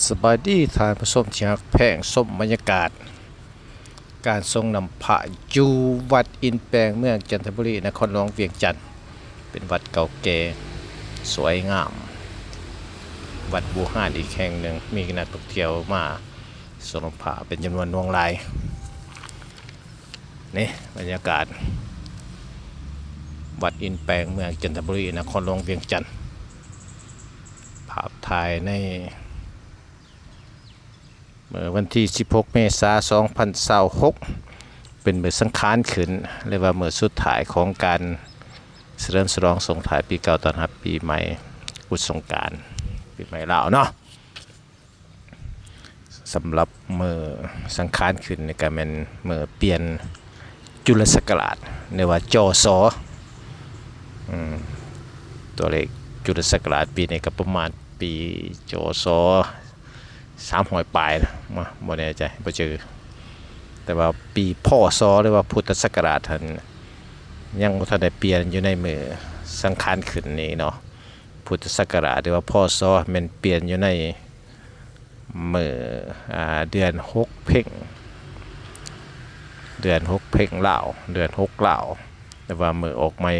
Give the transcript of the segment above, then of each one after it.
ສະບາຍດີທ່ານຜູ້ຊົມທີ່ຮັກແພງ, ຊົມບັນຍາກາດການສົ່ງນ້ຳພະຢູ່ວັດອິນແປງ ເມືອງຈັນທະບູລີ ນະຄອນຫຼວງວຽງຈັນ. ເປັນວັດເກົ່າແກ່ສວຍງາມ, ວັດບູຮານອີກແຫ່ງໜຶ່ງ, ມີນັກທ່ອງທ່ຽວມາສົ່ງນ້ຳພະເປັນຈຳນວນຫຼວງຫຼາຍ. ນີ້ບັນຍາກາດວັດອິນແປງ ເມືອງຈັນທະບູລີ ນະຄອນຫຼວງວຽງຈັນ. ພາບຖ່າຍໃນ ເມື່ອວັນທີສິບຫົກ ເມສາ ສອງພັນຊາວຫົກ ເປັນມື້ສັງຂານຂຶ້ນ ຫຼືວ່າມື້ສຸດທ້າຍຂອງການສະເຫຼີມສະຫຼອງສົ່ງທ້າຍປີເກົ່າ ຕ້ອນຮັບປີໃໝ່ ບຸດສົງການ ປີໃໝ່ລາວເນາະ. ສຳລັບມື້ສັງຂານຂຶ້ນນີ້ກະແມ່ນມື້ປ່ຽນຈຸລະສັກກະລາດ ຫຼືວ່າ ຈສ ອືມ ຕົວເລກຈຸລະສັກກະລາດປີນີ້ກະປະມານປີ ຈສ ສາມຮ້ອຍປາຍນະ ບໍ່ແນ່ໃຈ ບໍ່ຈື່ ແຕ່ວ່າປີ ພສ ຫຼືວ່າພຸດທະສັກກະລາດຫັ້ນ ຍັງບໍ່ທັນໄດ້ປ່ຽນຢູ່ໃນມື້ສັງຂານຂຶ້ນນີ້ເນາະ. ພຸດທະສັກກະລາດ ຫຼືວ່າ ພສ ແມ່ນປ່ຽນຢູ່ໃນມື້ ອາ ເດືອນຫົກເພັງ ເດືອນຫົກເພັງລາວ ເດືອນຫົກລາວ ຫຼືວ່າມື້ອອກໃໝ່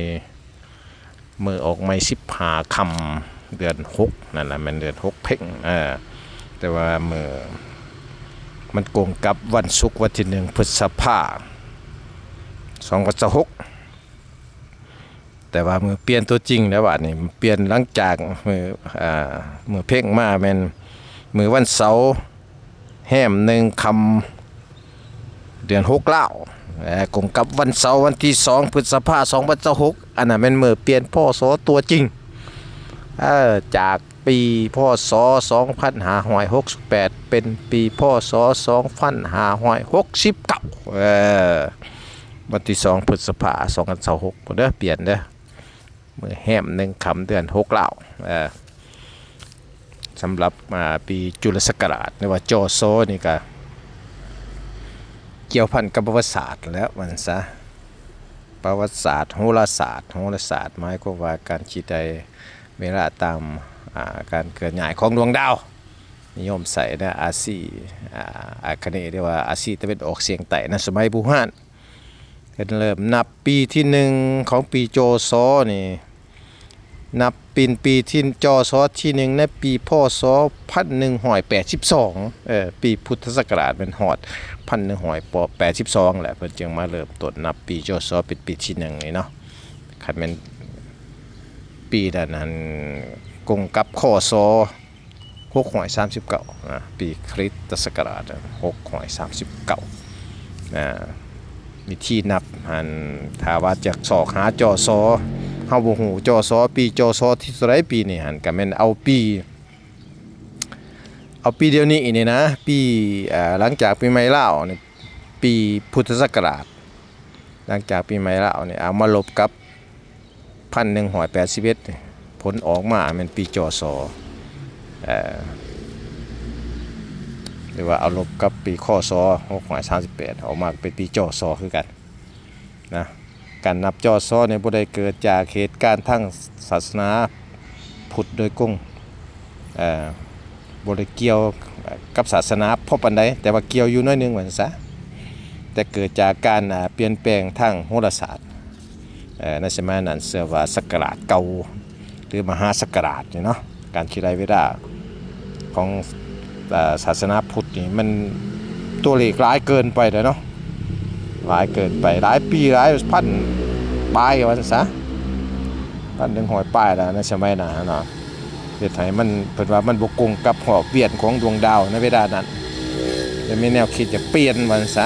ມື້ອອກໃໝ່ສິບຫ້າຄ່ຳເດືອນຫົກ ນັ້ນລະແມ່ນເດືອນຫົກເພັງ ເອີ ແຕ່ວ່າມື້ ມັນກົງກັບວັນສຸກ ວັນທີໜຶ່ງ ພຶດສະພາ ສອງພັນຊາວຫົກ ແຕ່ວ່າມື້ປ່ຽນຕົວຈິງແລ້ວບາດນີ້ ປ່ຽນຫຼັງຈາກມື້ ອາ ມື້ເພັງມາແມ່ນມື້ວັນເສົາ ແຮມໜຶ່ງຄ່ຳ ເດືອນຫົກລາວ ແລະ ກົງກັບວັນເສົາ ວັນທີສອງ ພຶດສະພາ ສອງພັນຊາວຫົກ ອັນນັ້ນແມ່ນມື້ປ່ຽນ ພສ ຕົວຈິງ ເອີ ຈາກປີ ພສ ສອງພັນຫ້າຮ້ອຍຫົກສິບແປດ ເປັນປີ ພສ ສອງພັນຫ້າຮ້ອຍຫົກສິບເກົ້າ ເອີ ວັນທີສອງ ພຶດສະພາ ສອງພັນຊາວຫົກເດີ ປ່ຽນເດີ. ມື້ແຮມໜຶ່ງຄ່ຳເດືອນຫົກລາວ ເອີ ສຳລັບ ອາ ປີຈຸລະສັກກະລາດ ຫຼືວ່າ ຈສ ນີ້ກະກ່ຽວພັນກັບປະຫວັດສາດແລ້ວ ວ່າຊັ້ນຊະ ປະຫວັດສາດ ໂຫລະສາດ ໂຫລະສາດ ໝາຍຄວາມວ່າການຄິດໄດ້ເວລາຕາມ ອາ ການເຄື່ອນຍ້າຍຂອງດວງດາວ ນິຍົມໃຊ້ໃນອາຊີ ອາ ອາຄະເນ ຫຼືວ່າອາຊີຕາເວັນອອກສຽງໃຕ້ ໃນສະໄໝບູຮານ. ເພິ່ນເລີ່ມນັບປີທີໜຶ່ງຂອງປີ ຈສ ນີ້ ນັບເປັນປີທີ່ ຈສ ທີໜຶ່ງ ໃນປີ ພສ ພັນໜຶ່ງຮ້ອຍແປດສິບສອງ ເອີ ປີພຸດທະສັກກະລາດແມ່ນຮອດພັນໜຶ່ງຮ້ອຍແປດສິບສອງແຫຼະ ເພິ່ນຈຶ່ງມາເລີ່ມຕົ້ນນັບປີ ຈສ ເປັນປີທີໜຶ່ງນີ້ເນາະ. ຄັນແມ່ນປີນັ້ນຫັ້ນ ກົງກັບ ຄສ ຫົກຮ້ອຍສາມສິບເກົ້ານະ ປີຄຣິສຕະສັກກະລາດຫົກຮ້ອຍສາມສິບເກົ້ານະ. ວິທີນັບຫັ້ນ ຖ້າວ່າຈະຊອກຫາ ຈສ ເຮົາບໍ່ຮູ້ ຈສ ປີ ຈສ ທີເທົ່າໃດປີນີ້ຫັ້ນ ກະແມ່ນເອົາປີ ເອົາປີດຽວນີ້ນີ້ນະ ປີ ອາ ຫຼັງຈາກປີໃໝ່ລາວນີ້ ປີພຸດທະສັກກະລາດ ຫຼັງຈາກປີໃໝ່ລາວນີ້ ເອົາມາລົບກັບ ພັນໜຶ່ງຮ້ອຍແປດສິບເອັດ ຜົນອອກມາແມ່ນປີ ຈສ ເອີ ຫຼືວ່າເອົາລົບກັບປີ ຄສ ຫົກຮ້ອຍສາມສິບແປດ ອອກມາເປັນປີ ຈສ ຄືກັນນະ. ການນັບ ຈສ ນີ້ບໍ່ໄດ້ເກີດຈາກເຫດການທາງສາສະໜາພຸດໂດຍກົງ ເອີ ບໍ່ໄດ້ກ່ຽວກັບສາສະໜາພໍປານໃດ ແຕ່ວ່າກ່ຽວຢູ່ໜ້ອຍໜຶ່ງວ່າຊັ້ນຊະ ແຕ່ເກີດຈາກການ ອາ ປ່ຽນແປງທາງໂຫລະສາດ ເອີ ໃນສະໄໝນັ້ນເອີ້ນວ່າສັກກະລາດເກົ່າ ຫຼືມະຫາສັກກະລາດນີ້ເນາະ. ການຄິດໄລ່ເວລາຂອງ ເອີ ສາສະໜາພຸດນີ້ ມັນຕົວເລກຫຼາຍເກີນໄປແລ້ວເນາະ ຫຼາຍເກີນໄປ ຫຼາຍປີ ຫຼາຍພັນປາຍວ່າຊັ້ນຊະ ພັນໜຶ່ງຮ້ອຍປາຍແລ້ວໃນສະໄໝນັ້ນເນາະ. ເຮັດໃຫ້ມັນ ເພິ່ນວ່າມັນບໍ່ກົງກັບຮອບວຽນຂອງດວງດາວໃນເວລານັ້ນ ແລະ ມີແນວຄິດຢາກປ່ຽນວ່າຊັ້ນຊະ.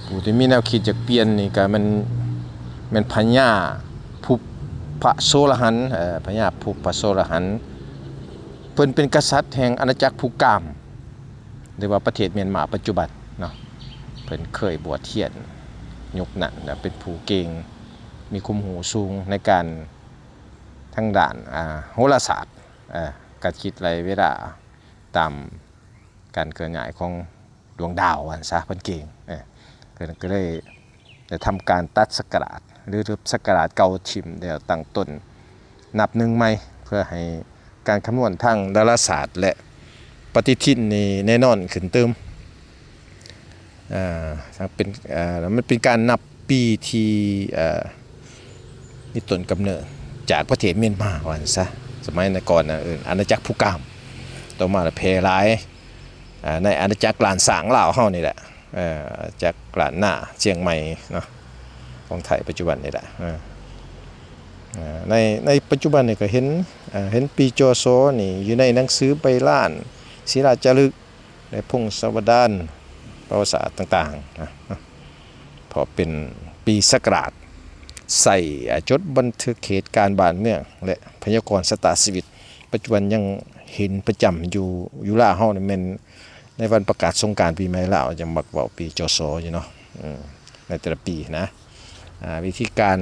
ຜູ້ທີ່ມີແນວຄິດຢາກປ່ຽນນີ້ກະແມ່ນ ແມ່ນພະຍາພຸບພະໂສລະຫັນ ເອີ ພະຍາພຸບພະໂສລະຫັນ ເພິ່ນເປັນກະສັດແຫ່ງອານາຈັກພູກາມ ຫຼືວ່າປະເທດມຽນມາປັດຈຸບັນເນາະ. ເພິ່ນເຄີຍບວດຮຽນຍຸກນັ້ນ ແລະ ເປັນຜູ້ເກັ່ງ ມີຄວາມຮູ້ສູງໃນການ ທາງດ້ານ ອາ ໂຫລະສາດ ເອີ ການຄິດໄລ່ເວລາຕາມການເຄື່ອນຍ້າຍຂອງດວງດາວວ່າຊັ້ນຊະ ເພິ່ນເກັ່ງ ເອີ ເພິ່ນກະເລີຍໄດ້ທຳການຕັດສັກກະລາດ ຫຼື ລຶບສັກກະລາດເກົ່າຖິ້ມ ແລ້ວຕັ້ງຕົ້ນນັບໜຶ່ງໃໝ່ ເພື່ອໃຫ້ ການຄຳນວນທາງດາລາສາດ ແລະ ປະຕິທິນນີ້ແນ່ນອນຂຶ້ນຕື່ມ. ເອີ ທັງເປັນ ເອີ ມັນເປັນການນັບປີທີ່ ເອີ ມີຕົ້ນກຳເນີດຈາກປະເທດມຽນມາ ວ່າຊັ້ນຊະ. ສະໄໝກ່ອນນະ ເອີ້ນອານາຈັກພູກາມ, ຕໍ່ມາລະແຜ່ຫຼາຍ ເອີ ໃນອານາຈັກລ້ານຊ້າງລາວເຮົານີ້ແຫຼະ, ເອີ ອານາຈັກລ້ານນາຊຽງໃໝ່ເນາະ ຂອງໄທປັດຈຸບັນນີ້ແຫຼະ. ເອີ ໃນ ໃນປັດຈຸບັນນີ້ກໍເຫັນ ເອີ ເຫັນປີ ຈ.ສ ນີ້ຢູ່ໃນໜັງສືໃບລານ ສິລາຈາລຶກ ແລະ ພົງສາວະດານປະຫວັດສາດຕ່າງໆນະ ເພາະເປັນປີສັກກະລາດ ໃສ່ ອາ ຈົດບັນທຶກເຫດການບ້ານເມືອງ ແລະ ພະຍາກອນຊະຕາຊີວິດ. ປັດຈຸບັນຍັງເຫັນປະຈຳຢູ່ ຢູ່ລາວເຮົານີ້ແມ່ນໃນວັນປະກາດສົງການປີໃໝ່ລາວ ຍັງມັກເວົ້າປີ ຈ.ສ ຢູ່ເນາະ ເອີ ໃນແຕ່ລະປີນະ. ອາ ວິທີການ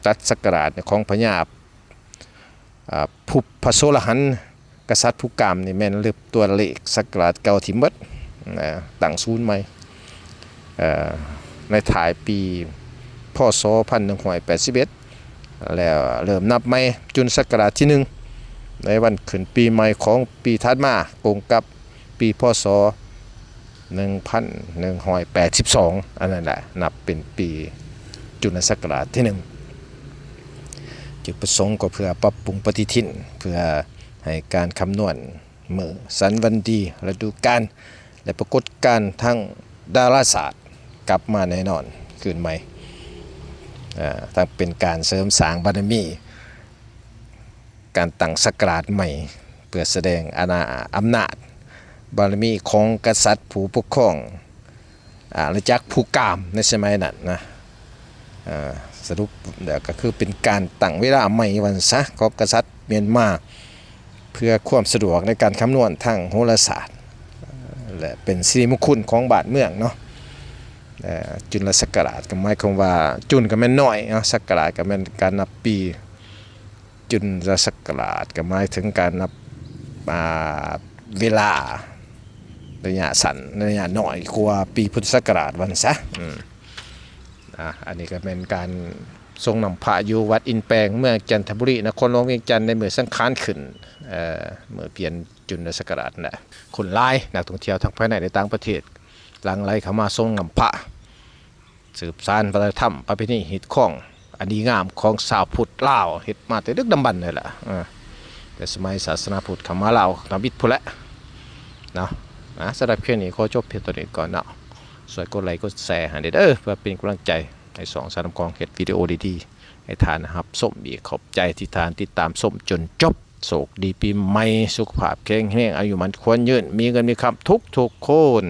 ຕັດສັກກະລາດຂອງພະຍາ ອາ ພຸບພະໂສລະຫັນ ກະສັດພູກາມນີ້ແມ່ນລຶບຕົວເລກສັກກະລາດເກົ່າຖິ້ມເບິດນະ ຕັ້ງສູນໃໝ່ ເອີ ໃນທ້າຍປີ ພ.ສ. ພັນໜຶ່ງຮ້ອຍແປດສິບເອັດ ແລ້ວເລີ່ມນັບໃໝ່ຈຸນສັກກະລາດທີໜຶ່ງ ໃນວັນຂຶ້ນປີໃໝ່ຂອງປີຖັດມາ ກົງກັບປີ ພ.ສ. ໜຶ່ງພັນໜຶ່ງຮ້ອຍແປດສິບສອງ ອັນນັ້ນແຫຼະ ນັບເປັນປີຈຸນສັກກະລາດທີໜຶ່ງ. ຈຸດປະສົງກໍເພື່ອປັບປຸງປະຕິທິນ ເພື່ອໃຫ້ການຄຳນວນມື້ສັນວັນດີ ລະດູການ ແລະ ປາກົດການທາງດາລາສາດກັບມາແນ່ນອນຄືນໃໝ່. ເອີ ທັງເປັນການເສີມສ້າງບາລະມີ ການຕັ້ງສັກກະລາດໃໝ່ ເພື່ອສະແດງອານາ ອຳນາດບາລະມີຂອງກະສັດຜູ້ປົກຄອງອານາຈັກພູກາມໃນສະໄໝນັ້ນນະ. ເອີ ສະຫຼຸບແລ້ວກໍຄືເປັນການຕັ້ງເວລາໃໝ່ວ່າຊັ້ນຊະ ຂອງກະສັດມຽນມາ ເພື່ອຄວາມສະດວກໃນການຄຳນວນທາງໂຫລະສາດ ແລະ ເປັນສິລິມຸງຄຸນຂອງບ້ານເມືອງເນາະ. ເອີ ຈຸນລະສັກກະລາດກໍໝາຍຄວາມວ່າ ຈຸນກໍແມ່ນໜ້ອຍເນາະ ສັກກະລາດກໍແມ່ນການນັບປີ. ຈຸນລະສັກກະລາດກໍໝາຍເຖິງການນັບ ອາ ເວລາໄລຍະສັ້ນ ໄລຍະໜ້ອຍກວ່າປີພຸດທະສັກກະລາດວ່າຊັ້ນຊະ. ອາ ອັນນີ້ກໍແມ່ນການສົງນ້ຳພະຢູ່ວັດອິນແປງ ເມືອງຈັນທະບູລີ ນະຄອນຫຼວງວຽງຈັນ ໃນມື້ສັງຂານຂຶ້ນ ເອີ ມື້ປ່ຽນຈຸນລະສັກກະລາດນັ້ນແຫຼະ. ຄົນຫຼາຍ ນັກທ່ອງທ່ຽວທັງພາຍໃນ ແລະ ຕ່າງປະເທດ ຫຼັ່ງໄຫຼເຂົ້າມາສົງນ້ຳພະ ສືບສານວັດທະນະທຳປະເພນີຮີດຄອງອັນດີງາມຂອງຊາວພຸດລາວ ເຮັດມາແຕ່ດຶກດຳບັນນັ້ນແຫຼະ ເອີ ແຕ່ສະໄໝສາສະໜາພຸດເຂົ້າມາລາວທຳອິດພຸ້ນແຫຼະເນາະ. ອາ ສຳລັບຄລິບນີ້ຂໍຈົບພຽງເທົ່ານີ້ກ່ອນເນາະ. ຊ່ວຍກົດໄລກົດແຊໃຫ້ແດ່ເດີ ເພື່ອເປັນກຳລັງໃຈໃຫ້ຊ່ອງສາຍນ້ຳຂອງເຮັດວິດີໂອດີໆໃຫ້ທ່ານຮັບຊົມອີກ. ຂອບໃຈທີ່ທ່ານຕິດຕາມຊົມຈົນຈົບ. ໂຊກດີປີໃໝ່ ສຸຂະພາບແຂງແຮງ ອາຍຸໝັ້ນຂວັນຍືນ ມີເງິນມີຄຳທຸກໆຄົນ.